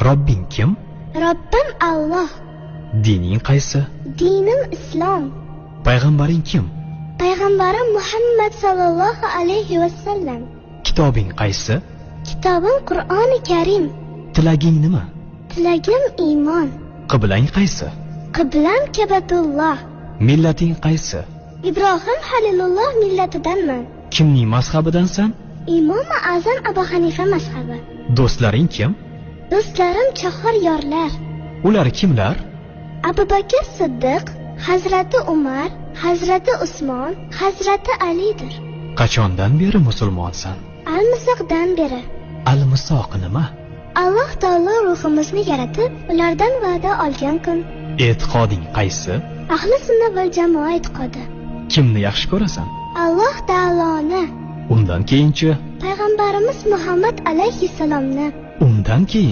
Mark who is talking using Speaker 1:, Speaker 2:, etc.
Speaker 1: Robbing kim?
Speaker 2: Robbim Alloh.
Speaker 1: Dining qaysi?
Speaker 2: Dinim islom.
Speaker 1: Payg'ambaring kim?
Speaker 2: Payg'ambarim Muhammad sallallohu alayhi va sallam.
Speaker 1: Kitobing qaysi?
Speaker 2: Kitobim Qur'oni Karim.
Speaker 1: Tilaging nima?
Speaker 2: Tilagim iymon.
Speaker 1: Qiblang qaysi?
Speaker 2: Qiblam Kabatulloh.
Speaker 1: Millating qaysi?
Speaker 2: Ibrohim Halilulloh millatidanman.
Speaker 1: Kimning mazhabidansan?
Speaker 2: Imomi Azam Abu Hanifa mazhabi.
Speaker 1: Do'stlaring kim?
Speaker 2: Do'stlarim chahar yorlar.
Speaker 1: Ular kimlar?
Speaker 2: Abu Bakr Siddiq, Hazrati Umar, Hazrati Usmon, Hazrati Alidir.
Speaker 1: Qachondan beri musulmonsan?
Speaker 2: Almisoqdan beri.
Speaker 1: Almisoq nima?
Speaker 2: Alloh taolo ruhimizni yaratib, ulardan va'da olgan kun.
Speaker 1: E'tiqoding qaysi?
Speaker 2: Ahli sunna val jamoa e'tiqodi.
Speaker 1: Kimni yaxshi ko'rasan?
Speaker 2: Alloh taoloni.
Speaker 1: Undan keyinchi?
Speaker 2: Payg'ambarimiz Muhammad alayhissalomni.
Speaker 1: Undan keyin?